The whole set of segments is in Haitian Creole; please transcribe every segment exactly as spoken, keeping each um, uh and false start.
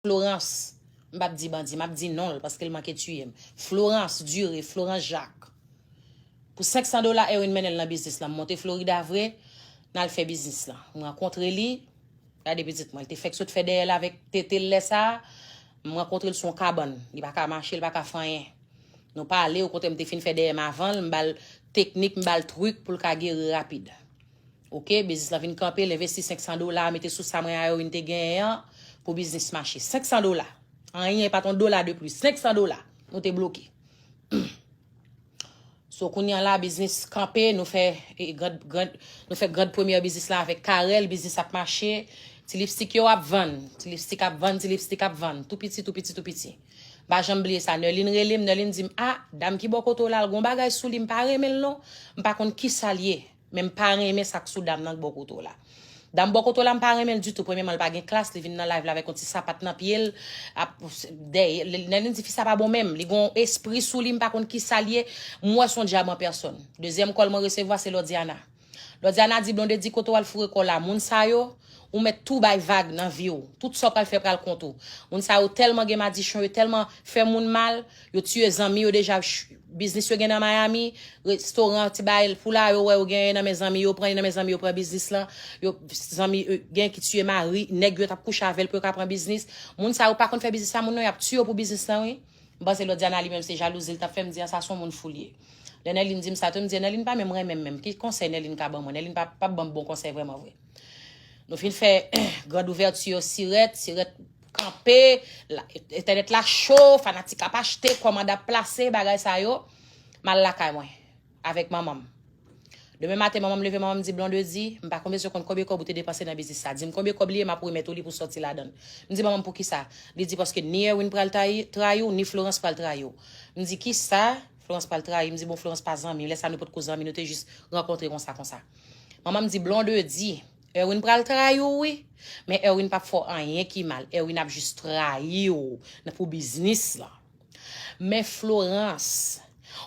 Florence, m p ap di bandi, m ap di non l paske l manke tiye m. Florence Duré, Florence Jacques. Pou senk san dola, Erwin mennen l nan biznis lan. M monte Florida vre, n al fè biznis lan. M rankontre li, gade pitit mwen, l te fèk sot fè dèyè l avèk tete l lè sa a. M rankontre l sou yon kabann. Li pa ka mache, li pa ka fè anyen. Nou pale, okontrè, m te fin fè dèyè m avan l, m ba l teknik, m ba l trik pou l ka geri rapid. Oke, biznis lan vin kanpe, l envesti senk san dola, mete sou sa mwen a Erwin te genyen an, pou biznis mache. Senk san dola. Anyen, pa t yon dola de plis. Senk san dola. Nou te bloke. So, kounye a la, biznis kanpe, nou fè, e, grand, grand, nou fè grand premyè biznis la avèk Carel, biznis ap mache. Ti lipstik yo ap vann, ti lipstik ap vann, ti lipstik ap vann. Tou piti, tou piti, tou piti. M pa janm bliye sa. Nerline rele m, Nerline di m, "A, dam ki bò kote w la, l gon bagay sou li, m pa renmen l non. M pa konn kisa l ye, men m pa renmen sa k sou dam nan k bò kote w la." Dam bò kote w la, m pa renmen l ditou. Premyèman, l pa gen klas, li vin nan live la avèk yon ti sapat nan pye l, ap, dèyè, Nerline di, "Fi sa pa bon menm, li gon espri sou li, m pa konn kisa l ye, m wè s on dyab an pèsòn." Dezyèm kòl mwen resevwa, se Lordiana. Lòdiana di, "Blondedy, kote w al foure kò w la? Moun sa yo, ou mèt tou bay vag nan vi w. Tout sa w pral fè pral kont ou. Moun sa yo tèlman gen madichon, yo tèlman fè moun mal, yo tiye zanmi yo deja, ch-, biznis yo gen nan Miami, restoran, ti bagay pou la, yo wè yo genyen nan men zanmi yo, pran nan men zanmi yo, pran biznis lan. Yo, zanmi, yo, gen ki tiye mari, nèg yo t ap kouche avè l pou yo ka pran biznis. Moun sa yo pa konn fè biznis sa, moun nan y ap tiye yo pou biznis lan, wi." M panse Lòdiana li menm se jalouzi l t ap fè, m di, "A, sa s on moun fou l ye." Lè Nerline di m sa tou, m di, "Nerline pa menm renmen m menm. Ki konsèy Nerline ka ban mwen? Nerline pa, p ap ban m bon konsèy vrèman vre." Nou fin fè grand ouvèti yo, sirèt, sirèt kanpe, la, entènèt la cho, fanatik ap achte, kòmand ap plase, bagay sa yo. M al lakay mwen, avèk manman m. Demen maten, manman m leve, manman m di, "Blondedy, m pa konn bezwen konn konbyen kòb ou te depanse nan biznis sa. Di m konbyen kòb li ye, m ap remèt ou li pou sòti ladan l." M di, "Manman m, poukisa?" Li di, "Paske ni Erwin pral trayi, trayi w, ni Florence pral trayi w." M di, "Kisa? Florence pral trayi?" M di, "Bon, Florence pa zanmi. Lè sa nou potko zanmi, nou te jis rankontre konsa, konsa." Manman m di, "Blondedy, Erwin pral trayi w, wi. Men Erwin p ap fè w anyen ki mal. Erwin ap jis trayi w nan, pou biznis lan." Men Florence,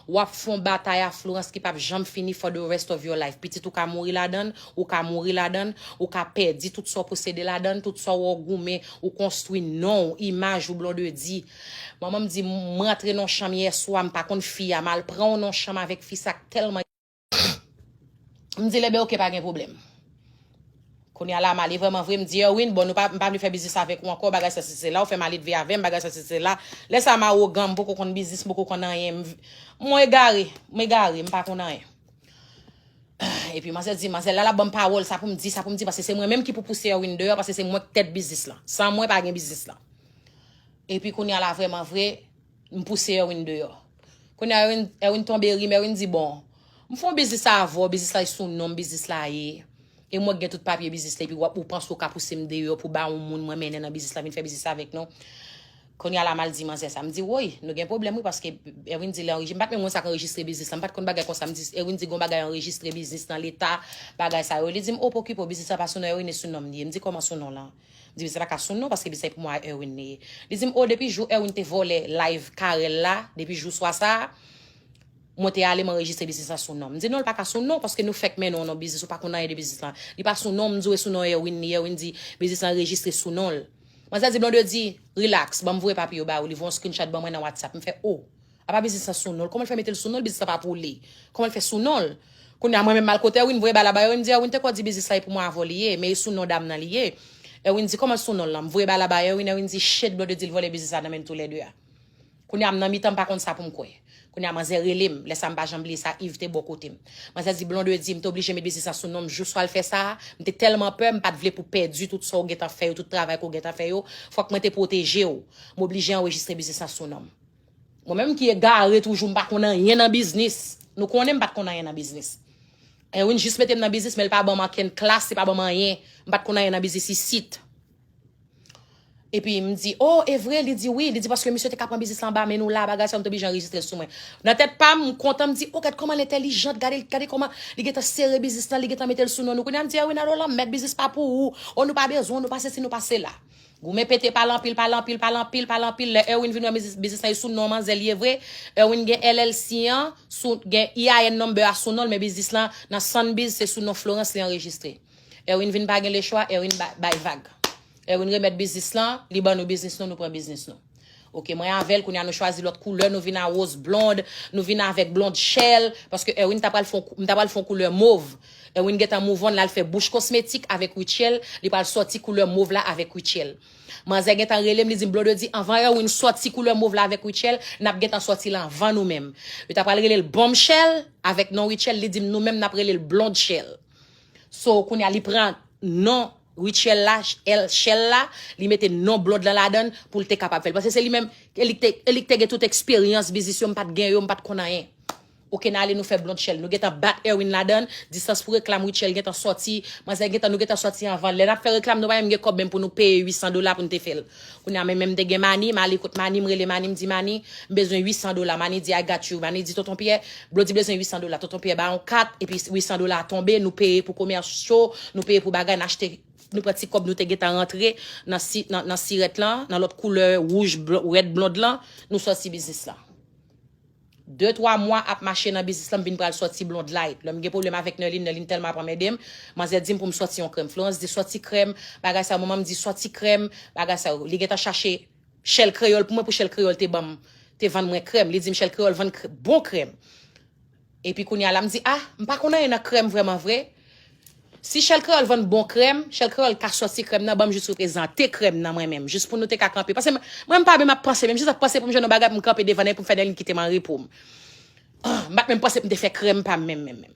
w ap fè yon batay a Florence ki p ap janm fini for the rest of your life. Pitit ou ka mouri ladan l, ou ka mouri ladan l, ou ka pèdi tout sa w posede ladan l, tout sa w goumen, ou konstwi non w, imaj ou, Blondedy. Manman m di, "M rantre nan yon chanm yè swa, m pa konn fi a, m al pran w nan yon chanm avèk fi sa k tèlman." M di, "Lebe, oke, pa gen pwoblèm." Kounye a la, m ale vrèman vre, m di, "Erwin, bon, nou pa, m pa vle fè biznis avèk ou ankò, bagay sa, se, se la, ou fè m ale leve avè m, bagay sa, se, se la." Lè sa, m awogan, m poko konn biznis, m poko konn anyen, m, mwen egare, m egare, m pa konn anyen. Epi manzè di, manzè la, l ap ban m pawòl, sa pou m di, sa pou m di, paske se mwen menm ki pou pouse Erwin deyò, paske se mwen k tèt biznis lan. San mwen, pa gen biznis lan. Epi kounye a la, vrèman vre, m pouse Erwin deyò. Kounye a, Erwin, Erwin tonbe ri m, Erwin di, "Bon, m fè yon biznis avè w, biznis la sou non m, biznis la ye. E mwen k gen tout papye biznis la, epi w ap, ou panse w ka pouse m deyò pou ba yon moun mwen mennen nan biznis la, vin fè biznis avèk nou?" Kounye a la, m al di manzè sa. M di, "Woy, nou gen pwoblèm, wi, paske Erwin di l anrejis-, m pa t menm konn sa k anrejistre biznis la, m pa t konn bagay konsa." M di, Erwin di, "Gon bagay anrejistre biznis nan leta, bagay sa yo." Li di m, "O, pa okipe w, biznis la pa sou non Erwin, e sou non m li ye." M di, "Kòman sou non lan?" M di, "Biznis la pa ka sou non, paske biznis la pou mwen a Erwin li ye." Li di m, "O, depi jou Erwin te vòlè live Carel la, depi jou swa sa a, mwen te ale, m anrejistre biznis la sou non m." M di, "Non, l pa ka sou non, paske nou fèk mennen w nan biznis, ou pa konn anyen de biznis lan. Li pa sou non m." M di w e sou non Erwin li ye. Erwin di, "Biznis la anrejistre sou non l." Manzè di, "Blondedy, relax, ban m voye papye yo ba ou." Li voye yon screenshot ban mwen nan WhatsApp. M fè, "O, apa biznis la sou non l? Kòman l fè mete l sou non l? Biznis la pa pou li. Kòman l fè sou non l?" Kounye a, mwen menm m al kote Erwin, voye bagay la ba Erwin, m di, "Erwin te kwè w di biznis la e pou mwen avè w li ye, men e sou non dam nan li ye." Erwin di, "Kòman l sou non l lan?" M voye bagay la ba Erwin, Erwin di, "Shit, Blondedy, l vòlè biznis la nan men n toulède a." Kounye a, m nan mitan, m pa konn sa pou m kwè. Kounye a, manzè rele m. Lè sa, m pa janm bliye sa, Yves te bò kote m. Manzè di, "Blondedy, m te oblije met biznis la sou non m jou swa l fè sa a. M te tèlman pè, m pa t vle pou pèdi tout sa w gentan fè yo, tout travay ke w gentan fè yo. Fòk mwen te pwoteje w. M oblije anrejistre biznis la sou non m." Mwen menm ki egare toujou, m pa konn anyen nan biznis. Nou konnen m pa t konn anyen nan biznis. Erwin jis mete m nan biznis, men l pa ban m okenn klas, li pa ban m anyen. M pa t konn anyen nan biznis isit. Epi m di, "O, e vre?" Li di, "Wi." Li di, "Paske misye te ka pran biznis la anba men nou la, bagay sa yo, m te oblije anrejistre l sou mwen." Nan tèt pa m, m kontan, m di, "O, gad kòman l entèlijan, gade, gade kòman li gentan sere biznis la, li gentan mete l sou non nou." Kounye a m di, "Erwin, alò la, mèt biznis pa pou ou. O, nou pa bezwen w, nou pa sesi, nou pa sela." Goumen pete, pale anpil, pale anpil, pale anpil, pale anpil. Lè Erwin vin wè biznis, biznis la e sou non manzè li ye vre. Erwin gen L L C an, sou, gen E I N number a sou non l, men biznis la nan Sunbiz, se sou non Florence li anrejistre. Erwin vin pa gen lechwa, Erwin ba-, bay vag. Erwin remèt biznis lan, li ban nou biznis nou, nou pran biznis nou. Oke, mwen avè l, kounye a nou chwazi lòt koulè, nou vin a woz blond, nou vin avèk blond shell, paske Erwin ta pral fè yon kou- m ta pral fè yon koulè mov. Erwin gentan move on, l al fè bouch kosmetik avèk Rutshelle, li pral sòti koulè mov la avèk Rutshelle. Manzè gentan rele m, li di m, Blondedy, anvan Erwin sòti koulè mov la avèk Rutshelle, n ap gentan sòti l anvan nou menm. Yo ta pral rele l Bombshell avèk non Rutshelle, li di m, nou menm n ap rele l Blondshell. So, kounye a li pran non Rutshelle la, L, Shell la, li mete non blond lan ladan l pou l te kapab fè l. Paske se li menm, e li k te, e li k te gen tout eksperyans biznis yo, m pa t gen yo, m pa t konn anyen. Oke, n ale nou fè Blondshell. Nou gentan bat Erwin ladan l, distans pou reklam Rutshelle gentan sòti, manzè gentan, nou gentan sòti anvan. Lè n ap fè reklam, nou pa menm gen kòb menm pou nou peye uit san dola pou n te fè l. Kounye a, men menm m te gen Mani, m ale kot Mani, m rele Mani, m di, Mani, m bezwen uit san dola. Mani di, I got you. Mani di, Tonton Pyè, Blondedy bezwen uit san dola. Tonton Pyè ba yon kat, epi uit san dola a tonbe, nou peye pou komèsyal, nou peye pou bagay, n achte, nou pran ti kòb nou te gentan rantre nan, si, nan, nan sirèt lan, nan lòt koulè wouj, bl, rèd blond lan, nou sòti biznis lan. De, twa mwa ap mache nan biznis lan, m vin pral sòti Blonde Light. Lè m gen pwoblèm avèk Nerline, Nerline tèlman ap anmède m, manzè di m pou m sòti yon krèm. Florence di, sòti krèm, bagay sa yo. Manman m di, sòti krèm, bagay sa yo. Li gentan chache Shell Kreyòl pou mwen, pou Shell Kreyòl te ban m, te vann mwen krèm. Li di m Shell Kreyòl vann kr, bon krèm. Epi kounye a la, m di, ah, m pa konn anyen nan krèm vrèman vre. Si Shell Kreyòl vann bon krèm, Shell Kreyòl ka sòti krèm nan, ban m jis reprezante krèm nan mwen menm, jis pou nou te ka kanpe. Paske mwen, mwen m pa menm ap panse, menm jis ap panse pou m jwenn yon bagay pou m kanpe devan nan pou m fè Nerline kite m an repo m. Ah, m pa t menm panse pou m te fè krèm pa m menm, menm, menm.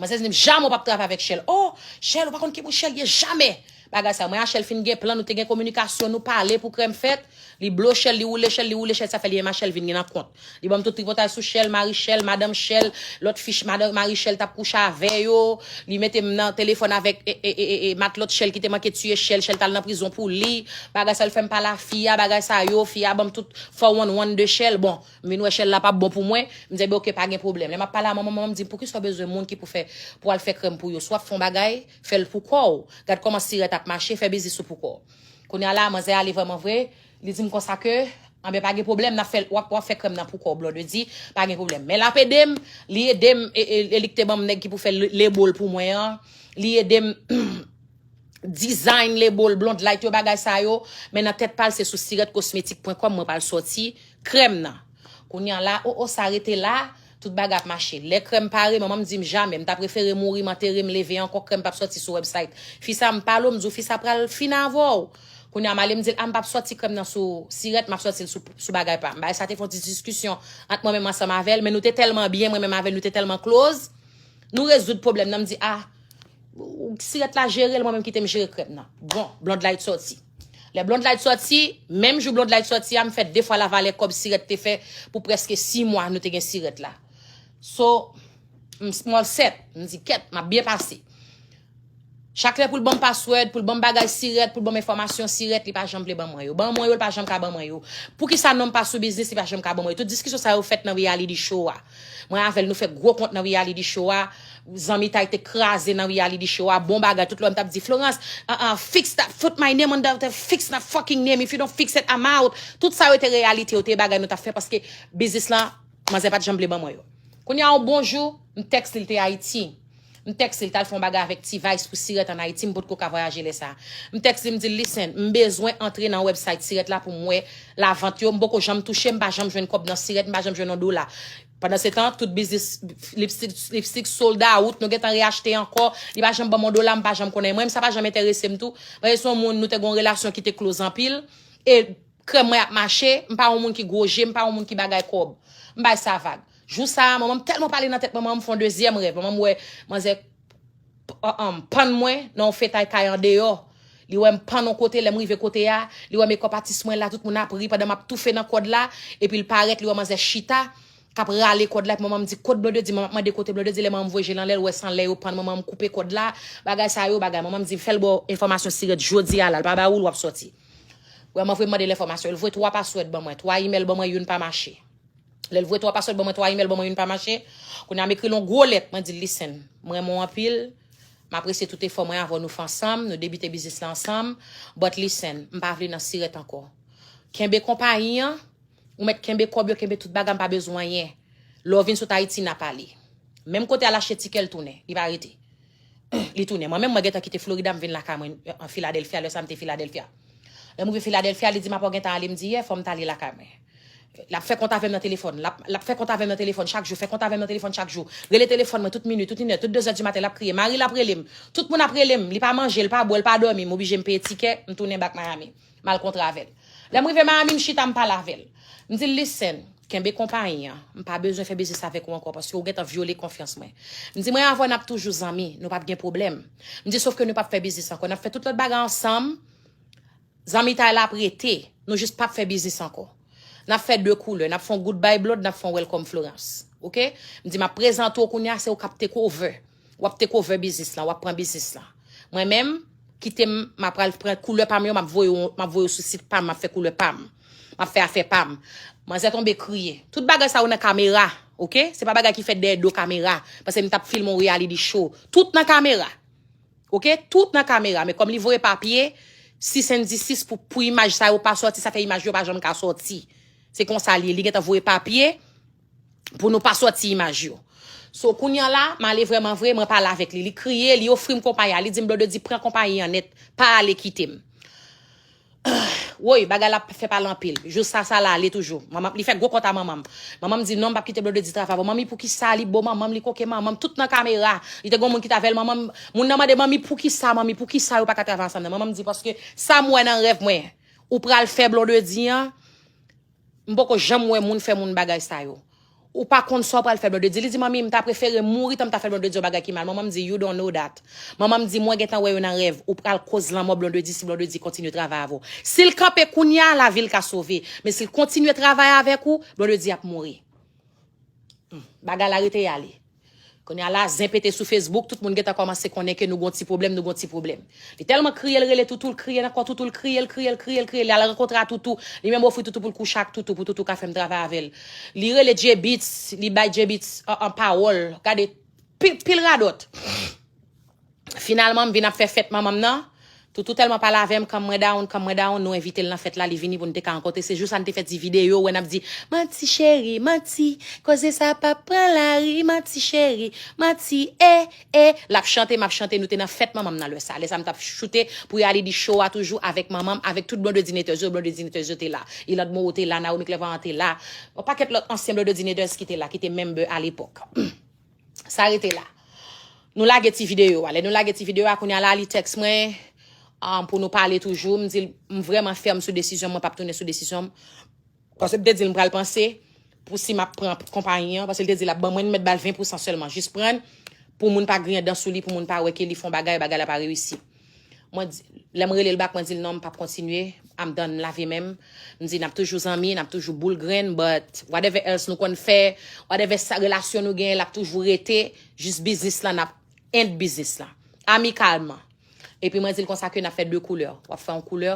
Manzè di m, jamè w p ap travay avèk Shell. Oh, Shell, ou pa konn ki pou Shell ye, jamè. Bagay sa, mwen a Shell fin gen plan, nou te gen kominikasyon, nou pale pou krèm fèt. Li blo Shell, li woule Shell, li woule Shell, sa fè li menm a Shell vin gen nan kont. Li ban m tout tripotay sou Shell, mari Shell, madanm Shell, lòt fi, madanm, mari Shell t ap kouche avè yo. Li mete m nan telefòn avèk, e, e, e, e, e, matlòt Shell ki te manke tiye Shell, Shell t al nan prizon pou li. Bagay sa, l fè m pale a fi a, bagay sa yo, fi a ban m tout four one one de Shell. Bon, m vin wè Shell la p ap bon pou mwen. M di, ebyen, oke, pa gen pwoblèm. Lè m ap pale a manman, manman m di m, poukisa w bezwen moun ki pou fè, pou al fè krèm pou yo? Si w ap fè yon bagay, fè l pou kò w. Gad kòman sirèt ap mache, fè biznis ou pou kò w. Kounye a la, manzè ale vrèman vre, li di m konsa ke, anben, pa gen pwoblèm, n ap fè, w ap, w ap fè krèm nan pou kò w, Blondedy, pa gen pwoblèm. Men l ap ede m, li ede m, e, e, e li k te ban m nèg ki pou fè le, label pou mwen an, li ede m design label Blonde Light yo, bagay sa yo, men nan tèt pa l, se sou sirèt kosmetik pwen kòm mwen pral sòti krèm nan. Kounye a la, o, o, sa rete la, tout bagay ap mache. Lè krèm pare, manman m di m jamè, m ta prefere mouri, m antere, m leve ankò, krèm p ap sòti sou website. Fi sa, m pale w, m di w, fi sa pral fin avè w. Kounye a, m ale, m di l, a, m p ap sòti krèm nan sou sirèt, m ap sòti l sou, sou bagay pa m. Bagay sa te fè yon ti diskisyon ant mwen menm ansanm avè l, men nou te tèlman byen, mwen menm avè l, nou te tèlman close. Nou rezoud pwoblèm nan, m di, a, sirèt la jere l, mwen menm kite m jere krèm nan. Bon, Blonde Light sòti. Lè Blonde Light sòti, menm jou Blonde Light sòti a, m fè de fwa lavalè kòb sirèt te fè pou prèske sis mwa nou te gen sirèt la. So, m, m all set, m di, kèt, m ap byen pase. Chak lè pou l ban m password, pou l ban m bagay sirèt, pou l ban m enfòmasyon sirèt, li pa janm vle ban mwen yo. Ban mwen yo, li pa janm ka ban mwen yo. Poukisa non m pa sou biznis, li pa janm ka ban mwen yo? Tout diskisyon sa yo fèt nan reality show a. Mwen avè l, nou fè gwo kont nan reality show a. Zanmitay te kraze nan reality show a. Bon bagay, tout lè m t ap di, Florence, uh, uh, fix that, put my name on that, fix that fucking name. If you don't fix it, I'm out. Tout sa yo te reyalite, yo te bagay nou t ap fè paske biznis lan, manzè pa t janm vle ban mwen yo. Kounye a, yon bon jou, m tèks li, l te Ayiti. M tèks li, l t al fè yon bagay avèk T-Vice pou sirèt ann Ayiti, m potko ka vwayaje lè sa a. M tèks li, m di l, listen, m bezwen antre nan website sirèt la pou m wè lavant yo. M poko janm touche, m pa janm jwenn kòb nan sirèt, m pa janm jwenn yon dola. Pandan se tan, tout biznis lipstik, lipstik sold out, nou gentan reyachte ankò. Li pa janm ban m yon dola, m pa janm konnen. Mwen menm, sa pa janm enterese m tou. Paske se yon moun, nou te gen yon relasyon ki te close anpil. E krèm mwen ap mache, m pa yon moun ki gwo je, m pa yon moun ki bagay kòb. M bay sa vag. Jou sa a, manman m tèlman pale nan tèt manman m, m fè yon dezyèm rèv. Manman m wè manzè p, an, an, pann mwen nan yon fetay kay andeyò. Li wè m pann yon kote, lè m rive kote a, li wè mekòp atis mwen la, tout moun ap ri pandan m ap toufe nan kòd la, epi l parèt, li wè manzè chita, k ap rale kòd la, epi manman m di, kot Blondedy? Manman m ap mande kote Blondedy, lè manman m voye je l anlè, l wè se anlè yo pann manman m koupe kòd la, bagay sa yo, bagay. Manman m di, fè l ba w enfòmasyon sirèt jodi a la, l pa ba ou l, w ap sòti. Vrèman vre, m mande l enfòmasyon, l voye twa password ban mwen, twa email ban mwen, youn pa mache. Lè l voye twa password ban mwen, twa email ban mwen, youn pa mache. Kounye a, m ekri l yon gwo lèt. Mwen di l, listen, m renmen w anpil. M apresye tout efò mwen avè w nou fè ansanm. Nou debite biznis la ansanm. But listen, m pa vle nan sirèt ankò. Kenbe konpayi an. Ou mèt kenbe kòb yo, kenbe tout bagay, m pa bezwen anyen. Lè w vin sot Ayiti, n a pale. Menm kote al achte tikè, l tounen. Li pa rete. Li tounen. Mwen menm, mwen gentan kite Florida, m vin lakay mwen, an Filadelfya, lè sa m te Filadelfya. Lè m rive Filadelfya, li di, "M ap gentan ale," m di, "Yeah, fò m t ale lakay mwen." L ap fè kont avè m nan telefòn. L ap, l ap fè kont avè m nan telefòn chak jou, fè kont avè m nan telefòn chak jou. Rele telefòn mwen tout minit, tout inè, tout dezè di maten, l ap kriye. Mari l ap rele m. Tout moun ap rele m. Li pa manje, li pa bwè, li pa dòmi. M oblije m peye tikè, m tounen back Miami. M al kontre avè l. Lè m rive Miami, m chita, m pale avè l. M di l, "Listen, kenbe konpayi an. M pa bezwen fè biznis avèk ou ankò paske ou gentan vyole konfyans mwen." M di, "Mwen avè w, n ap toujou zanmi. Nou p ap gen pwoblèm." M di, "Sof ke nou p ap fè biznis ankò. N ap fè tout lòt bagay ansanm." Zanmitay la ap rete. Nou jis p ap fè biznis ankò. N ap fè de koulè. N ap fè yon goodbye blood, n ap fè yon welcome Florence. Oke? M di, "M ap prezante w kounye a, se ou k ap take over. W ap take over biznis lan, w ap pran biznis lan. Mwen menm, kite m, m ap pral pran koulè pa m yo, m ap voye w, m ap voye w sou sit pa m, m ap fè koulè pa m. M ap fè afè pa m." Manzè tonbe kriye. Tout bagay sa yo nan kamera, oke? Se pa bagay ki fèt dèyè do kamera. Paske m t ap filme yon reality show. Tout nan kamera. Oke? Tout nan kamera. Men kòm li voye papye, sis and sis pou, pou imaj sa yo pa sòti, sa fè imaj yo pa janm ka sòti. Se konsa li ye. Li gentan voye papye pou nou pa sòti imaj yo. So, kounye a la, m ale vrèman vre, mwen pale avèk li. Li kriye, li ofri m konpayi a. Li di m, "Blondedy, pran konpayi an nèt. Pa ale kite m." Woy, bagay la fè pale anpil. Jous sa, sa la ale toujou. Manman, li fè gwo kont a manman m. Manman m di, "Non, m p ap kite Blondedy travay avè w." Manmi, poukisa li bo manman m, li koke manman m, tout nan kamera. Li te gen moun ki t avè l, manman m, moun nan mande, "Manmi, poukisa, manmi, poukisa yo pa ka travay ansanm nan?" Manman m di, "Paske sa m wè nan rèv mwen, ou pral fè Blondedy an, m poko janm wè moun fè moun bagay sa yo. Ou pa konn sa w pral fè Blondedy." Li di, "Manmi, m ta prefere mouri tan m ta fè Blondedy yon bagay ki mal." Manman m di, "You don't know that." Manman m di, "Mwen gentan wè yo nan rèv. Ou pral koz lanmò Blondedy si Blondedy kontinye travay avè w. Si l kanpe kounye a, lavi l ka sove. Men si l kontinye travay avèk ou, Blondedy ap mouri." Hmm. Bagay la rete y ale. Kounye a la, zen pete sou Facebook, tout moun gentan kòmanse konnen ke nou gon ti pwoblèm, nou gon ti pwoblèm. Li tèlman kriye, l rele Toutou, l kriye ankò Toutou, l kriye, l kriye, l kriye, l kriye. Li al rankontre a Toutou, li menm ofri Toutou pou l kouche ak Toutou, pou Toutou ka fè m travay avè l. Li rele J-Beatz, li bay J-Beatz an, an pawòl. Gade, pil, pil radòt. Finalman, m vin ap fè fèt manman m nan. Toutou tèlman pale avè m, kan mwen down, kan mwen down, nou envite l nan fèt la, li vini pou n te ka rankontre. Se jou sa n te fè ti videyo, wè n ap di, "Manti cheri, manti, koze sa p ap pran lari, manti cheri, manti, eh, eh." L ap chante, m ap chante, nou te nan fèt manman m nan lè sa. Lè sa m t ap choute pou Reality Show a toujou avèk manman m, avèk tout Blondedy Neters yo, Blondedy Neters yo te la. Iland Moreau te la, Naomi Clairvoyant te la. Yon pakèt lòt ansyen Blondedy Neters ki te la, ki te member alepòk. Sa rete la. Nou lage ti videyo a. Lè nou lage ti videyo a, kounye a la, li tèks mwen, um, pou nou pale toujou. M di l, m vrèman fèm sou desizyon m, mwen p ap tounen sou desizyon m. Paske m te di l m pral panse pou si m ap pran konpayi an, paske l te di l ap ban mwen, m mèt ba l ven pousan sèlman. Jis pran l pou moun pa griyen dan sou li, pou moun pa wè ke li fè yon bagay, bagay la pa reyisi. Mwen di, lè m rele l back, mwen di l, "Non, m p ap kontinye. I'm done lavi menm." M di, "N ap toujou zanmi, n ap toujou boul grenn, but whatever else nou konn fè, whatever sa, relasyon nou genyen, l ap toujou rete, jis biznis lan, n ap end biznis lan. Amikalman." Epi mwen di l konsa ke n ap fè de koulè. W ap fè yon koulè,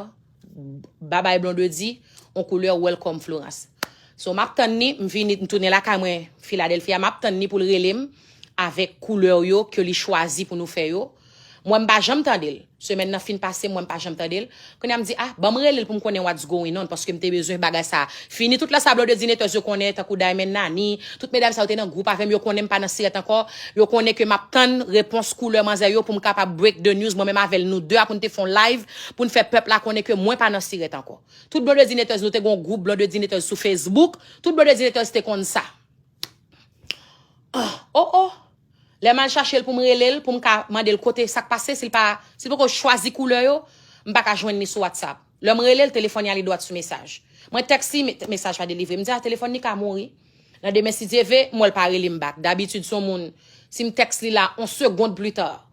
babay Blondedy, yon koulè, welcome Florence. So, m ap tann ni, m vini, m tounen lakay mwen, Philadelphia, m ap tann ni pou l rele m avèk koulè yo ke li chwazi pou nou fè yo. Mwen, m pa janm tande l. Semèn nan fin pase, mwen, m pa janm tande l. Kounye a, m di, "Ah, ban m rele l pou m konnen what's going on, paske m te bezwen bagay sa a fini." Tout lè sa, Blondedy Neters yo konnen, tankou Diamond Nani, tout medam sa yo te nan gwoup avè m, yo konnen m pa nan sirèt ankò. Yo konnen ke m ap tann repons koulè manzè yo pou m kapab break the news, mwen menm avè l, nou de a, pou n te fè yon live, pou n fè pèp la konnen ke mwen pa nan sirèt ankò. Tout Blondedy Neters, nou te gen yon gwoup Blondedy Neters sou Facebook. Tout Blondedy Neters te konn sa. Ah, oh, oh. Lè m al chache l pou m rele l, pou m ka mande l kote sa k pase, si l pa, si l poko chwazi koulè yo, m pa ka jwenn li sou WhatsApp. Lè m rele l, telefòn li ale dwat sou mesaj. Mwen tèks li, me-, mesaj pa delivre. M di, "Ah, telefòn li ka mouri." Nan demen, si Dye ve, m wè l pa rele m back. Dabitid, se yon moun, si m tèks li la, yon segonn pli ta,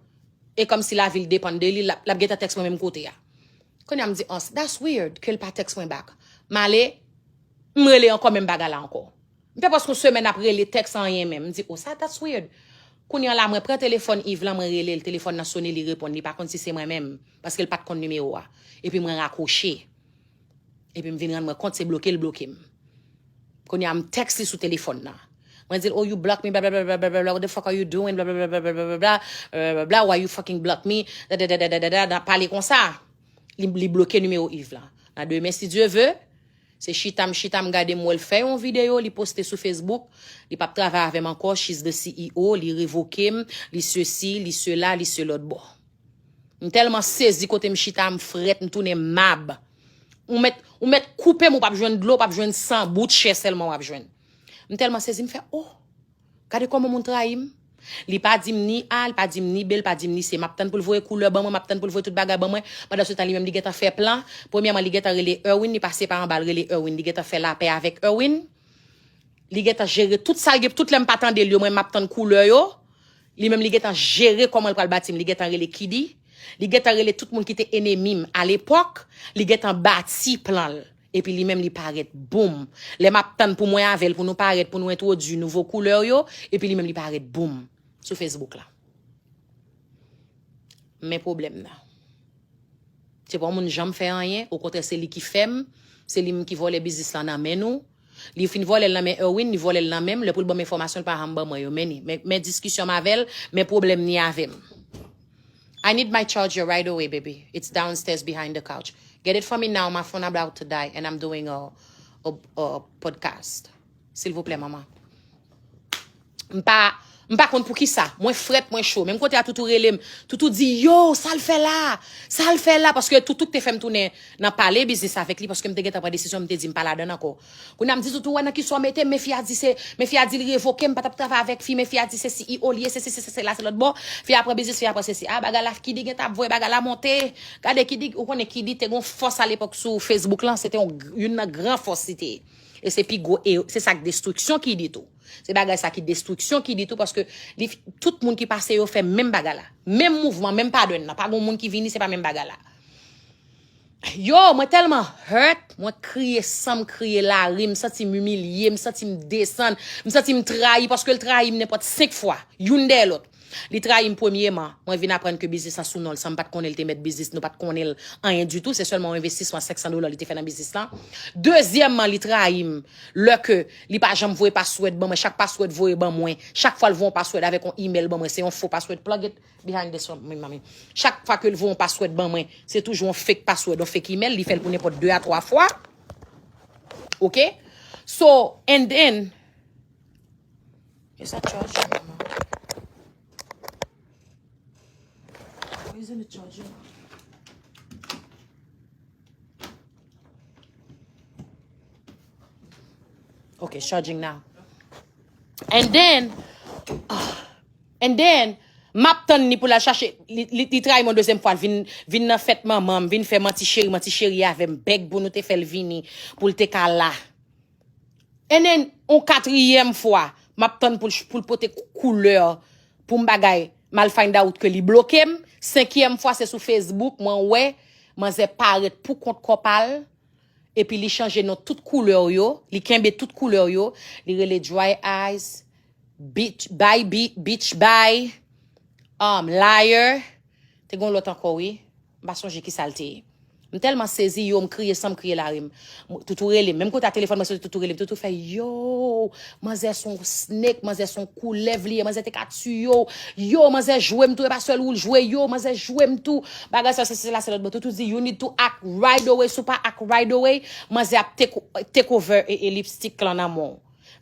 e kòmsi lavi l depann de li, l ap, l ap gentan tèks mwen menm kote a. Kounye a, m di, "Oh, that's weird, ke l pa tèks mwen back." M ale, m rele ankò menm bagay la ankò. M fè prèske yon semèn ap rele, tèks anyen menm. M di, "Oh, sa, that's weird." Kounye a la, mwen pran telefòn Yves lan, mwen rele l, telefòn nan sone, li reponn, li pa konn si se mwen menm, paske l pa t konn nimewo a. Epi mwen rakwoche. Epi m vin rann mwen kont se bloke l bloke m. Kounye a, m tèks li sou telefòn nan. Mwen di l, "Oh, you block me, bla, bla, bla, what the fuck are you doing, bla, bla, bla, why you fucking block me, da, da, da, da, da, da, da," n ap pale konsa. Li, li bloke nimewo Yves lan. Nan demen, si Dye ve, Se chita m chita m gade m wè l fè yon videyo, li poste sou Facebook, li p ap travay avè m ankò, she's the C E O, li revoke m, li sesi, li sela, li se lòt bò. M tèlman sezi kote m chita, m frèt, m tounen mab. Ou mèt, ou mèt koupe m, ou p ap jwenn dlo, ou p ap jwenn san, bout chè sèlman w ap jwenn. M tèlman sezi, m fè, oh! Gade kòman moun trayi m. Li pa di m ni A, li pa di m ni B, li pa di m ni C. M ap tann pou l voye koulè ban mwen, m ap tann pou l voye tout bagay ban mwen. Pandan se tan, li menm, li gentan fè plan. Premyèman, li gentan rele Erwin, li pase pa anba, l rele Erwin. Li gentan fè lapè avèk Erwin. Li gentan jere tout sa l gen, tout lè m pa tande l yo, mwen, m ap tann koulè yo. Li menm, li gentan jere kòman l pral bati m. Li gentan rele Kidi. Li gentan rele tout moun ki te enemi m alepòk. Li gentan bati plan l. Epi li menm li parèt, boum. Lè m ap tann pou mwen avè l, pou nou parèt, pou nou entwodui nouvo koulè yo, epi li menm li parèt, boum, sou Facebook la. Men pwoblèm nan. Se pa yon moun janm fè anyen, okontrè, se li ki fè m, se li menm ki vòlè biznis lan nan men nou. Li fin vòlè l nan men Erwin, li vòlè l nan men m, lè pou l ban m enfòmasyon, l pa janm ban mwen yo, men ni. Men, men diskisyon m avè l, men pwoblèm ni avè m. I need my charger right away, baby. It's downstairs behind the couch. Get it for me now. My phone about to die and I'm doing a, a, a podcast. Silvouplè, manman. M pa, m pa konn poukisa. Mwen frèt, mwen cho. Menm kote a Toutou rele m. Toutou di, yo, sa l fè la? Sa l fè la? Paske Toutou ki te fè m tounen nan pale biznis avèk li, paske m te gentan pran desizyon, m te di m pa ladann ankò. Kounye a m di Toutou, wè nan ki sa w mete m, men fi a di se, men fi a di l revoke m, pa t ap travay avèk fi, men fi a di se C E O li ye, se, se, se, se, se la, se lòt bò. Fi a pran biznis, fi a pran sesi. A, bagay la, Kidi gentan ap voye bagay la monte. Gade Kidi, ou konnen Kidi te gon fòs alepòk sou Facebook lan, se te yon, youn nan gran fòs li te ye. E se pi gwo, e se sa k destriksyon Kidi tou. Se bagay sa ki destriksyon Kidi tou, paske li, tout moun ki pase yo fè menm bagay la. Menm mouvman, menm pattern nan. Pa gon moun ki vini, se pa menm bagay la. Yo, mwen tèlman hurt, mwen kriye san m kriye lari, m santi m imilye, m santi m desann, m santi m trayi, paske l trayi m nenpòt senk fwa, youn dèyè lòt. Li trayi m premyeman, mwen vin aprann ke biznis lan sou non l san m pa t konnen l te mèt biznis, nou pa t konnen l anyen ditou, se sèlman yon envestisman senk san dola li te fè nan biznis lan. Dezyèmman, li trayi m lè ke li pa janm voye password ban mwen, chak password voye ban mwen, chak fwa l voye yon password avèk yon email ban mwen, se yon fo password, plug it behind this one, mami. Chak fwa ke l voye yon password ban mwen, se toujou yon fake password, yon fake email, li fè l pou nenpòt de a twa fwa. Ok? So, and then, is that charger? Where is the charger? Okay, it's charging now. And then, ah, and then, m ap tann li pou l al chache, li, li, li trayi m yon dezyèm fwa, l vin, vin nan fèt manman m, vin fè manti cheri, manti cheri avè m, bèg pou nou te fè l vini, pou l te ka la. And then, yon katriyèm fwa, m ap tann pou l, pou l pote kou-, koulè, pou m bagay, m al find out ke li bloke m. Senkyèm fwa, se sou Facebook, mwen wè, manzè parèt pou kont kò pa l, epi li chanje non tout koulè yo, li kenbe tout koulè yo, li rele Dry Eyes, Bitch, Bye, Bi-, Bitch, Bye, um, Liar, te gon lòt ankò, wi, m pa sonje ki sa l te ye. M tèlman sezi, yo, m kriye san m kriye lari m. M, Toutou rele m. Menm kote a telefòn mwen soti, Toutou rele m. Toutou fè, yo, manzè se yon snake, manzè se yon koulèv li ye, manzè te ka tiye w. Yo, manzè jwe m tou, e pa sèl ou l jwe, yo, manzè jwe m tou. Bagay sa, se, se la, se lòt bò. Toutou di, you need to act right away, si w pa act right away, manzè ap take, take over e, e lipstick lan nan men w.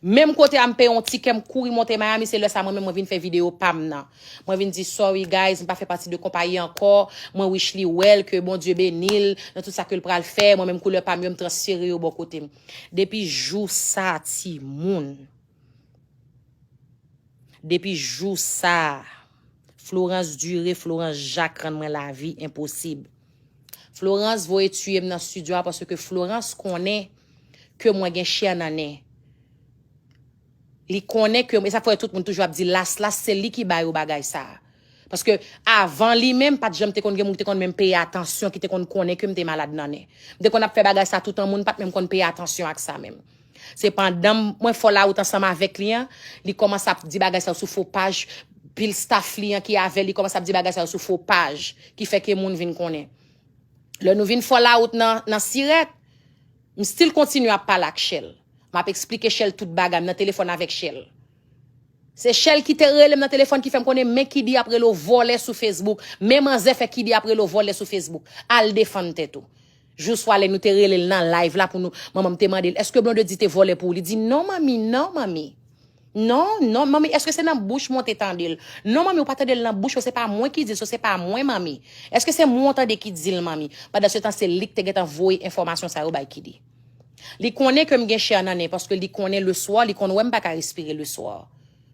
Menm kote a m peye yon tikè, m kouri monte Miami, se lè sa mwen menm mwen vin fè videyo pa m nan. Mwen vin di, sorry guys, m pa fè pati de konpayi ankò, mwen wish li well, ke Bondye beni l nan tout sa ke l pral fè, mwen menm koulè pa m yo, m transfere yo bò kote m. Depi jou sa, timoun. Depi jou sa, Florence Duré, Florence Jacques rann mwen lavi enposib. Florence voye tiye m nan estidyo a paske Florence konnen ke mwen gen chè nan nen. Li konnen ke, e sa fè tout moun toujou ap di las, las, se li ki ba yo bagay sa. Paske avan li menm, pa t janm te konn gen moun ki te konn menm peye atansyon, ki te konn konnen ke m te malad nan nen. M te konn ap fè bagay sa toutan, moun pa t menm konn peye atansyon ak sa menm. Se pandan mwen fall out ansanm avèk li an, li kòmanse ap di bagay sa yo sou fo paj, pil staff li an ki avè li kòmanse ap di bagay sa yo sou fo paj, ki fè ke moun vin konnen. Lè nou vin fall out nan, nan Sirèt, m still kontinye ap pale ak Shell. M ap eksplike Shell tout bagay, m nan telefòn avèk Shell. Se Shell ki te rele m nan telefòn ki fè m konnen men Kidi ap rele w vòlè sou Facebook, men manzè fè Kidi ap rele w vòlè sou Facebook. Al defann tèt ou. Jou swa lè nou te rele l nan live la pou nou, manman m te mande l, èske Blondedy te vòlè pou ou? Li di, non, manmi, non, manmi. Non, non, manmi, èske se nan bouch mwen te tande l? Non, manmi, ou pa tande l nan bouch ou, se pa mwen ki di l, so se pa mwen, manmi. Èske se mwen ou tande ki di l, manmi? Pandan se tan, se li ki te gentan voye enfòmasyon sa yo bay Kidi. Li konnen ke m gen chè nan nen, paske li konnen leswa, li konn wè m pa ka respire leswa.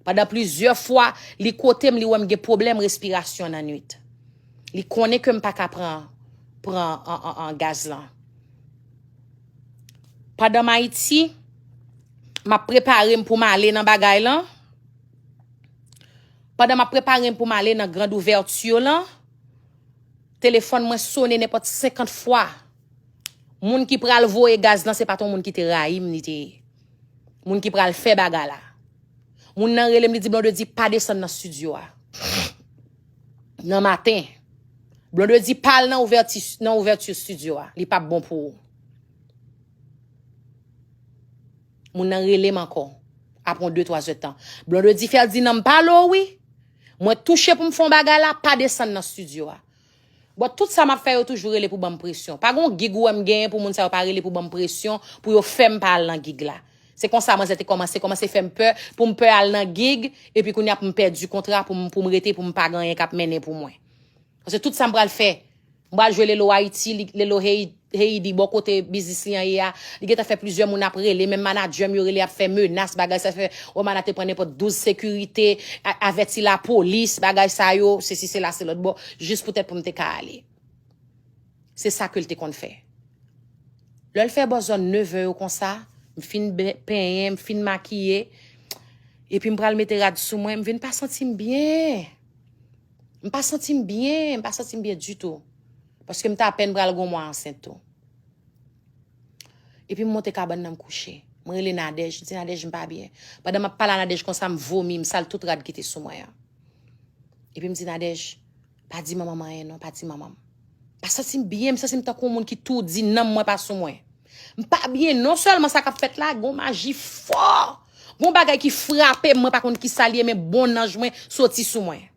Pandan plizyè fwa, li kote m, li wè m gen pwoblèm respirasyon nan nwit. Li konnen ke m pa ka pran, pran an, an, an gaz lan. Pandan m Ayiti, m ap prepare m pou m ale nan bagay lan. Pandan m ap prepare m pou m ale nan grand ouvèti lan, telefòn mwen sonnen nenpòt senkant fwa. Moun ki pral voye gaz lan, se pa t yon moun ki te rayi m, li te ye. Moun ki pral fè bagay la. Moun nan rele m, li di, Blondedy, pa desann nan estidyo a. Nan maten. Blondedy pa al nan ouvèti, nan ouvèti estidyo a. Li p ap bon pou ou. Moun nan rele m ankò. Apre yon de, twa zè tan. Blondedy Ferdinand m pale w, wi. Mwen touche pou m fè yon bagay la, pa desann nan estidyo a. Bon, tout sa m ap fè yo toujou rele pou ban m presyon. Pa gen yon gig ou wè m genyen pou moun sa yo pa rele pou ban m presyon, pou yo fè m pa al nan gig la. Se konsa manzè te kòmanse, kòmanse fè m pè, pou m pè al nan gig, epi kounye a pou m pèdi kontra, pou m, pou m rete, pou m pa gen anyen k ap mennen pou mwen. Paske tout sa m pral fè, m pral jwe Lelo Ayiti, li- Lelo Hey- Heidi, bò kote biznis li an ye a, li gentan fè plizyè moun ap rele, menm manadjè m yo rele ap fè menas, bagay sa fè, Romana te pran nenpòt douz sekirite, a- avèti lapolis, bagay sa yo, sesi, sela, se lòt bò, jis poutèt pou m te ka ale. Se sa ke l te konn fè. Lè l fè bò zòn nevè yo konsa, m fin be- penyen, m fin makiye, epi m pral mete rad sou mwen, m vin pa santi m byen. M pa santi m byen, m pa santi m byen ditou. Paske m t apèn pral gen yon mwa ansent tou. Epi m monte kabann nan, m kouche. Mwen rele Nadège, m di Nadège m pa byen. Pandan m ap pale a Nadège konsa, m vomi, m sal tout rad ki te sou mwen an. Epi m di Nadège, pa di manman m anyen non, pa di manman m. Pa santi m byen, m santi m tankou yon moun ki toudi, nanm mwen pa sou mwen. M pa byen, non sèlman sa k ap fèt la, gon maji fò. Gon bagay ki frape m, mwen pa konn ki sa l ye, men bon nanj mwen soti sou mwen.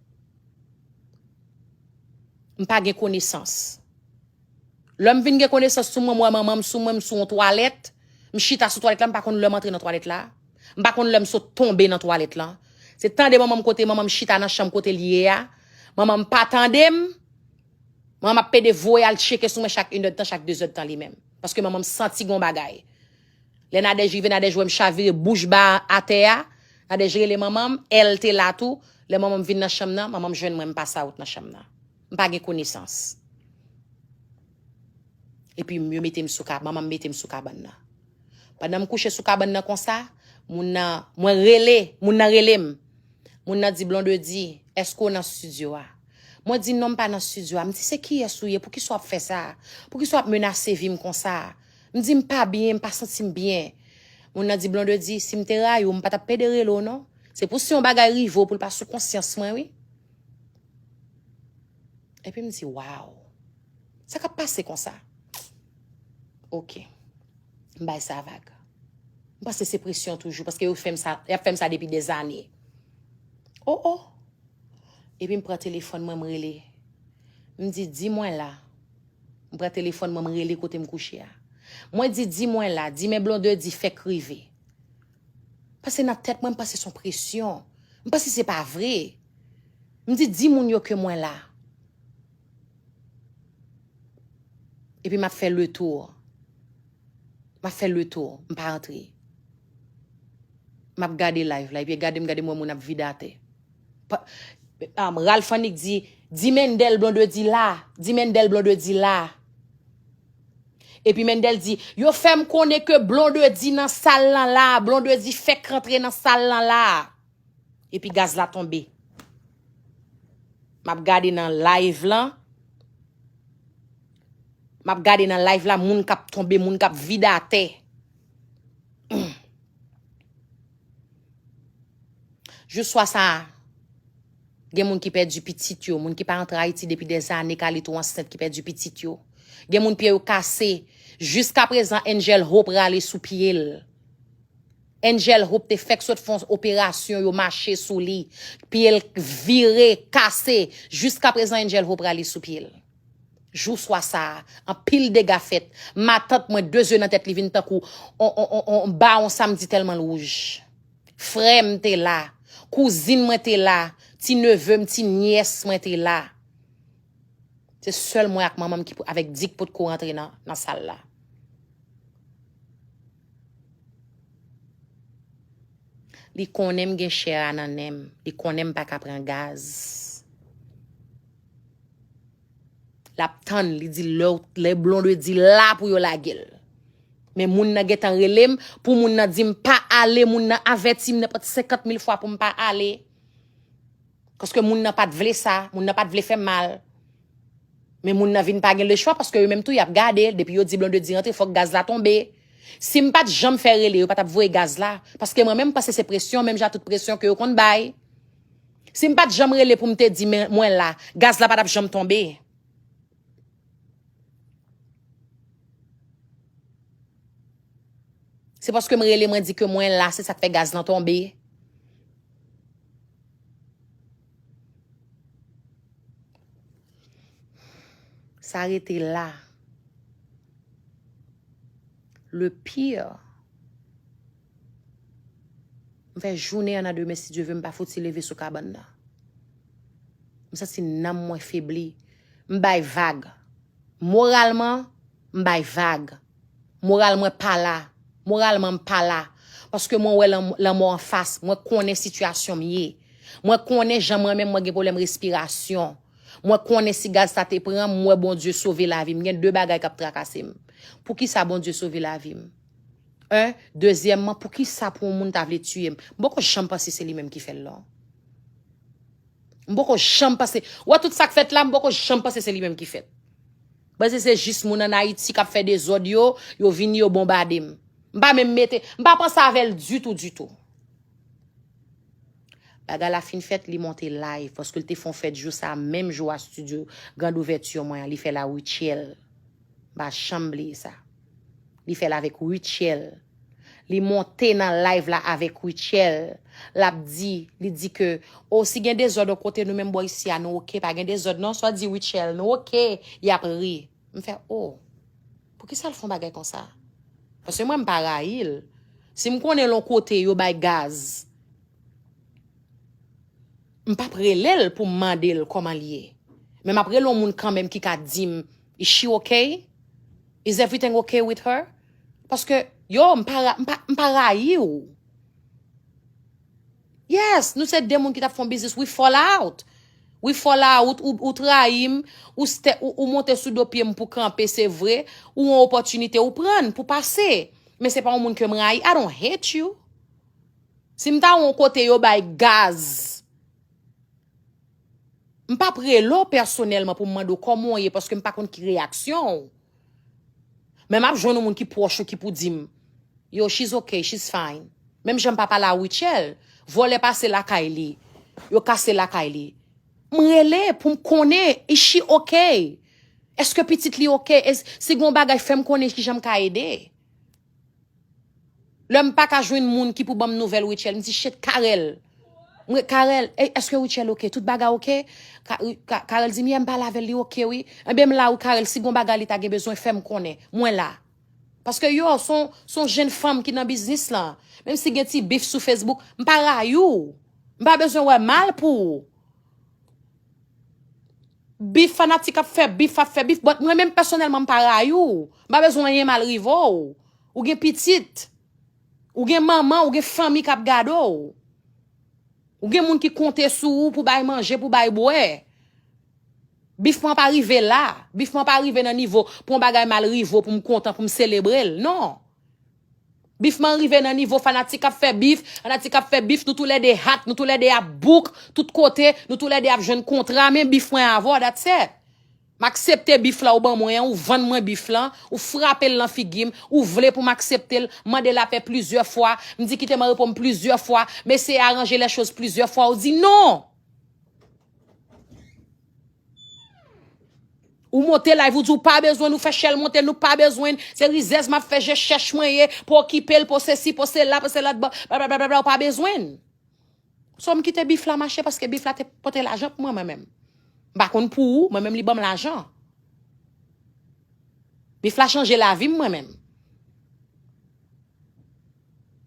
M pa gen konesans. Lè m vin gen konesans sou mwen, m wè manman m sou mwen, m sou yon twalèt. M chita sou twalèt la, m pa konn lè m antre nan twalèt la. M pa konn lè m sot tonbe nan twalèt la. Se tande manman m kote manman m chita nan chanm kote l ye a. Manman m pa tande m. Manman m ap pede voye al tcheke sou mwen chak inèdtan, chak dezèdtan li menm. Paske manman m santi gon bagay. Lè Nadège rive, Nadège wè m chavire bouch ba atè a. Nadège rele manman m, èl te la tou. Lè manman m vin nan chanm nan, manman m jwenn mwen, m pase awout nan chanm nan. M pa gen konesans. Epi m- yo mete m sou ka- manman m mete m sou kabann nan. Pandan m kouche sou kabann nan konsa, moun nan, mwen rele, moun nan rele m. Moun nan di, Blondedy, èske w nan estidyo a? Mwen di, non, m pa nan estidyo a. M di, se kiyès ou ye? Poukisa w ap fè sa? Poukisa w ap menase vi m konsa? M di, m pa byen, m pa santi m byen. Moun nan di, Blondedy, si m te rayi w, m pa t ap pede rele w non. Se pou si yon bagay rive w pou l pa sou konsyans mwen, wi. Epi m di, waw. Sa k ap pase konsa? Oke. M bay sa vag. M panse se presyon toujou, paske yo fè m sa, y ap fè m sa depi dèzane. O, o. Epi m pran telefòn mwen, m rele. M di, di mwen la. M pran telefòn mwen, m rele kote m kouche a. Mwen di, di mwen la, di men Blondedy fèk rive. Paske nan tèt mwen, m panse se yon presyon. M panse se pa vre. M di, di moun yo ke mwen la. Epi m ap fè letou. M ap fè letou. M pa antre. M ap gade live la. Epi gade m, gade m wè moun ap vide atè. Pa- um, Ralph Annick di, di Mendel Blondedy la. Di Mendel Blondedy la. Epi Mendel di, yo fè m konnen ke Blondedy nan sal lan la. Blondedy fèk rantre nan sal lan la. Epi gaz la tonbe. M ap gade nan live lan. M ap gade nan live la, moun k ap tonbe, moun k ap vide atè. Jou swa sa a, gen moun ki pèdi pitit yo, moun ki pa antre Ayiti depi dèzane, Carlito ansent ki pèdi pitit yo. Gen moun pye yo kase. Jiskaprezan, Angel Hope rale sou pye l. Angel Hope te fèk sot fè yon operasyon, yo mache sou li. Pye l vire, kase. Jiskaprezan, Angel Hope rale sou pye l. Jou swa sa a, anpil dega fèt. Matant mwen, de zye nan tèt li vin tankou on, on, on, on bawon samdi tèlman l wouj. Frè m te la. Kouzin mwen te la. Ti neve m, ti nyès mwen te la. Se sèl mwen ak manman m ki pou, avèk Dik potko rantre nan, nan sal la. Li konnen m gen chè a nan nen m. Li konnen m pa ka pran gaz. L ap tann, li di lè, lè Blondedy la pou yo lage l. Men moun nan gentan rele m, pou moun nan di m pa ale, moun nan avèti m nenpòt senkant mil fwa pou m pa ale. Paske moun nan pa t vle sa, moun nan pa t vle fè m mal. Men moun nan vin pa gen lechwa paske yo menm tou y ap gade l. Depi yo di Blondedy rantre, fòk gaz la tonbe. Si m pa t janm fè rele, yo pa t ap voye gaz la. Paske mwen menm, m panse se presyon, menm jan tout presyon ke yo konn bay. Si m pa t janm rele pou m te di, men mwen la, gaz la pa t ap janm tonbe. Se paske m rele, mwen di ke mwen la, se sa k fè gaz lan tonbe. Sa rete la. Le pire, m fè jounen an nan demen, si Dye vle, m pa fouti leve sou kabann nan. M santi nanm mwen febli. M bay vag. Moralman, m bay vag. Moral mwen pa la. Moralman, m pa la. Paske mwen wè lanm-, lanmò anfas. Mwen konnen sitiyasyon m ye. Mwen konnen jan mwen menm mwen gen pwoblèm respirasyon. Mwen konnen si gaz sa te pran m, m wè Bondye sove lavi m. Gen de bagay k ap trakase m. Poukisa Bondye sove lavi m? En. Dezyèmman, poukisa pou yon moun ta vle tiye m? M poko janm panse se li menm ki fè l, non. M poko janm panse. Wè tout sa k fèt la, m poko janm panse se li menm ki fèt. M panse se jis moun ann Ayiti k ap fè dezòd yo, yo vini, yo bonbade m. M pa menm mete, m pa panse avè l ditou, ditou. Bagay la fin fèt, li monte live, paske l te fè yon fèt jou sa a, menm jou a studio, grand ouvèti mwen an, li fè l a Rutshelle. M pa janm bliye sa. Li fè l avèk Rutshelle. Li monte nan live la avèk Rutshelle. L ap di, li di ke, o, si gen dezòd yon kote, nou menm bò isi a, nou oke, pa gen dezòd non, sa w di Rutshelle, nou oke, y ap ri. M fè, o, poukisa l fè yon bagay konsa? Paske mwen, m pa rayi l. Si m konnen l yon kote, yo bay gaz, m p ap rele l pou m mande l kòman l ye. Men m ap rele yon moun kanmenm ki ka di m, "Is she okay? Is everything okay with her?" Paske, yo, m pa ra-, m pa, m pa rayi w. Yes, nou se de moun ki t ap fè yon biznis, we fall out. We fall out, ou, ou trayi m, ou, ste- ou, ou monte sou do pye m pou kanpe, se vre, ou yon opòtinite ou pran pou pase. Men se pa yon moun ke m rayi, I don't hate you. Si m ta yon kote yo bay gaz, m p ap rele w pèsonèlman pou m mande w kòman w ye, paske m pa konn ki reyaksyon w. Men m ap jwenn yon moun ki pwòch ou ki pou di m, "Yo, she's okay, she's fine." Menm jan m pa pale a Rutshelle, vòlè pase lakay li, yo kase lakay li. M rele pou m konnen, is she okay? Èske pitit li oke? Es-, si gen yon bagay, fè m konnen kijan m ka ede. Lè m pa ka jwenn moun ki pou ban m nouvèl Rutshelle, m di, "Shit, Carel." Mwen, "Carel, e, èske Rutshelle oke? Tout bagay oke?" Ka, Ka, Carel di m, "Yeah, m pale avè l, li oke, wi." Enben, m la, wi, Carel, si gon bagay li ta gen bezwen, fè m konnen. Mwen la. Paske yo, se yon, se yon jenn fanm ki nan biznis lan. Menm si gen ti bif sou Facebook, m pa rayi w. M pa bezwen wè mal pou ou. Bif, fanatik ap fè bif, ap fè bif, but mwen menm pèsonèlman m pa rayi w. M pa bezwen anyen mal rive w. Ou gen pitit. Ou gen manman, ou gen fanmi k ap gade w. Ou gen moun ki konte sou ou pou bay manje, pou bay bwè. Bif mwen pa rive la. Bif mwen pa rive nan nivo pou yon bagay mal rive w, pou m kontan, pou m selebre l. Non. Bif mwen rive nan nivo fanatik ap fè bif, fanatik ap fè bif, nou toulède hot, nou toulède ap book tout kote, nou toulède ap jwenn kontra, men bif mwen avè w, that's it. M aksepte bif la ou ban mwen an, ou vann mwen bif lan, ou frape l nan figi m, ou vle pou m aksepte l, mande lapè plizyè fwa, m di kite m repo m plizyè fwa, m eseye aranje lè choz plizyè fwa, ou di non. Ou monte live, ou di ou pa bezwen, nou fè chèl monte, nou pa bezwen, se rizèz m ap fè, je chèch mwen ye, pou okipe l, pou sesi, pou sela, pou sela, blablabla, ou pa bezwen. So, m kite bif la mache paske bif la te pote lajan pou mwen, mwen menm. M pa konn pou ou, mwen menm li ban m lajan. Bif la chanje lavi m mwen menm.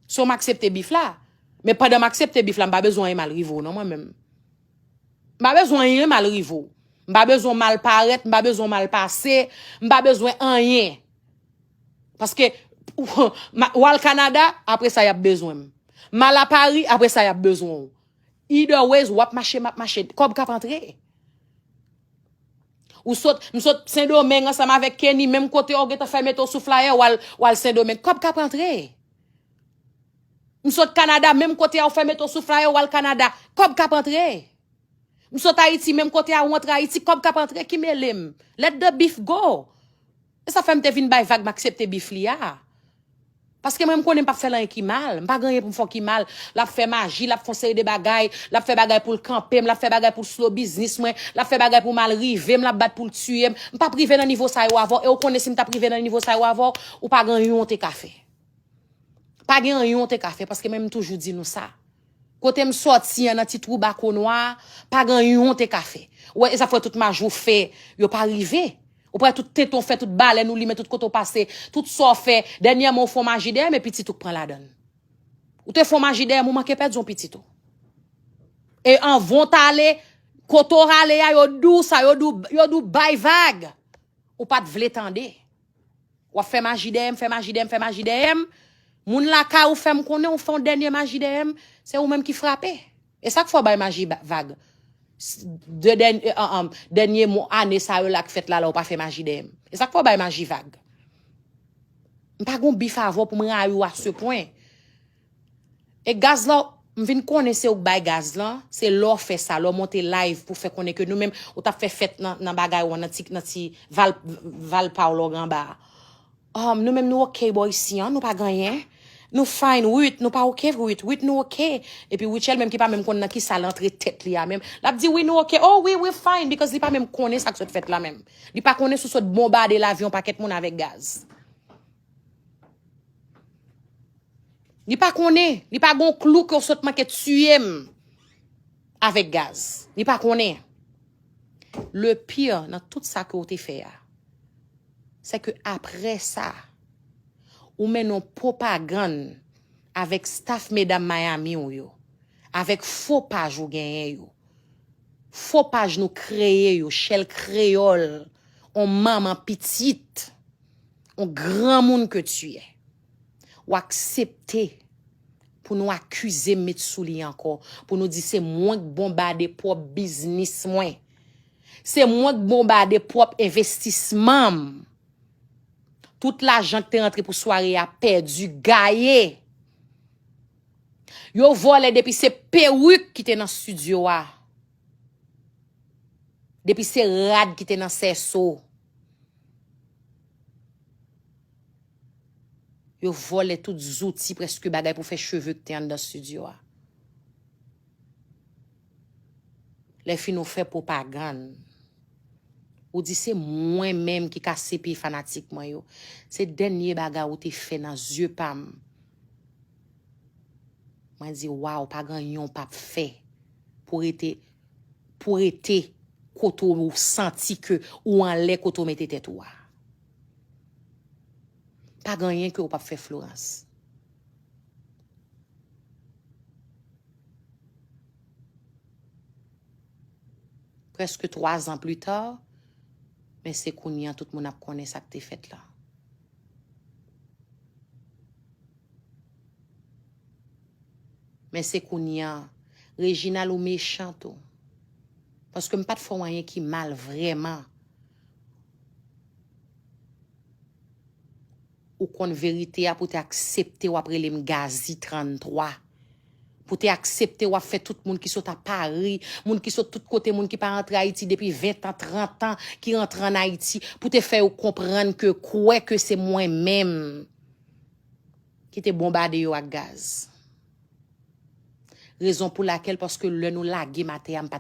So m aksepte bif la. Men pandan m aksepte bif la, m pa bezwen anyen mal rive w non mwen menm. M pa bezwen anyen mal rive w. M pa bezwen mal parèt, m pa bezwen mal pase, m pa bezwen anyen. Paske w al Kanada, apre sa y ap bezwen m. M al a Pari, apre sa y ap bezwen w. Either ways, w ap mache, m ap mache. Kòb k ap antre. Ou sot, m sot Sendomeng ansanm avèk Kenny, menm kote a w gentan fè mete w sou flyer, w al, w al Sendomeng. Kòb k ap antre. M sot Kanada, menm kote a w fè mete w sou flyer, w al Kanada. Kòb k ap antre. M sot Ayiti, menm kote a w antre Ayiti, kòb k ap antre, ki mele m. Let the beef go. E sa fè m te vin bay vag, m aksepte bif li a. Paske mwen, m konnen m p ap fè l anyen ki mal. M pa gen anyen pou m fè w ki mal. L ap fè maji, l ap fè yon seri de bagay. L ap fè bagay pou l kanpe m, l ap fè bagay pou l slow biznis mwen, l ap fè bagay pou mal rive m, l ap bat pou l tiye m. M p ap rive nan nivo sa yo avè w. E w konnen si m t ap rive nan nivo sa yo avè w, ou pa gen anyen w te ka fè. Pa gen anyen w te ka fè, paske mwen, m toujou di nou sa. Kote m sòti an, nan ti twou bako nwa a, pa gen anyen w te ka fè. Ou wè, e sa fè tout maji w fè, yo pa rive. Ou pran tout tenten w fè, tout balèn ou limen, tout kote w pase, tout sa w fè. Dènyèman, ou fè yon maji dèyè m, e pitit ou k pran ladan l. Ou te fè yon maji dèyè m, ou manke pèdi yon pitit ou. E anvan w t ale, kote w ale a, yo di w sa, yo di w, yo di w bay vag. Ou pa t vle tande. W ap fè maji dèyè m, fè maji dèyè m, fè maji dèyè m. Moun lakay ou fè m konnen ou fè yon dènye maji dèyè m, se ou menm ki frape. E sa k fè w bay maji ba- vag. S- De dèn- e, an- an- dènye mo ane sa yo la k fèt la, la ou pa fè maji dèyè m. E sa k fè w bay maji vag. M pa gon bif avè w pou m rayi w a se pwen. E gaz la, m vin konnen se ou k bay gaz lan, se lè w fè sa, lè w monte live pou fè konnen ke nou menm, ou t ap fè fèt nan, nan bagay ou an, nan ti, nan ti val, val pa w lè w gen anba a. Um, nou menm nou ok bò isi an, nou pa gen anyen. Nou fine, Ruth, nou pa ok, Ruth, Ruth nou ok. Epi Rutshelle menm ki pa menm konn nan kisa l antre tèt li a menm. L ap di wi nou ok, oh wi, we fine, because li pa menm konnen sa k sot fèt la menm. Li pa konnen si w sot bonbade lavi yon pakèt moun avèk gaz. Li pa konnen, li pa gon klou ke w sot manke tiye m avèk gaz. Li pa konnen. Le pire nan tout sa ke w te fè a, se ke apre sa, ou mennen yon pwopagann avèk staff medam Miami w yo, avèk fo paj ou genyen yo. Fo paj nou kreye yo, Shell Kreyòl, on manman pitit, on granmoun ke tu es. W aksepte pou nou akize m met sou li ankò, pou nou di se mwen k bonbade pwòp biznis mwen. Se mwen k bonbade pwòp envestisman m. Tout lajan k te rantre pou sware a pèdi, gaye. Yo vòlè depi se perik ki te nan estidyo a. Depi se rad ki te nan sèso. Yo vòlè tout zouti, prèske bagay pou fè cheve k te anndan estidyo a. Lè fini w fè pwopagann, ou di se mwen menm ki kase pye fanatik mwen yo. Se dènye bagay ou te fè nan zye pa m. Mwen di, waw, pa gen anyen w p ap fè pou rete, pou rete kote w santi ke ou anlè kote w mete tèt ou a. Pa gen anyen ke w p ap fè, Florence. Prèske twa zan pli ta, men se kounye a tout moun ap konnen sa k te fèt la. Men se kounye a, Reginald ou mechan tou. Paske m pa t fè w anyen ki mal vrèman. Ou konn verite a pou te aksepte w ap rele m Gazi tranntwa. Pou te aksepte w ap fè tout moun ki sot a Pari, moun ki sot tout kote, moun ki pa rantre Ayiti depi ven tan, trant an, ki rantre ann Ayiti, pou te fè yo konprann ke kwè ke se mwen menm ki te bonbade yo ak gaz. Rezon pou lakèl, paske lè nou lage m atè a, m pa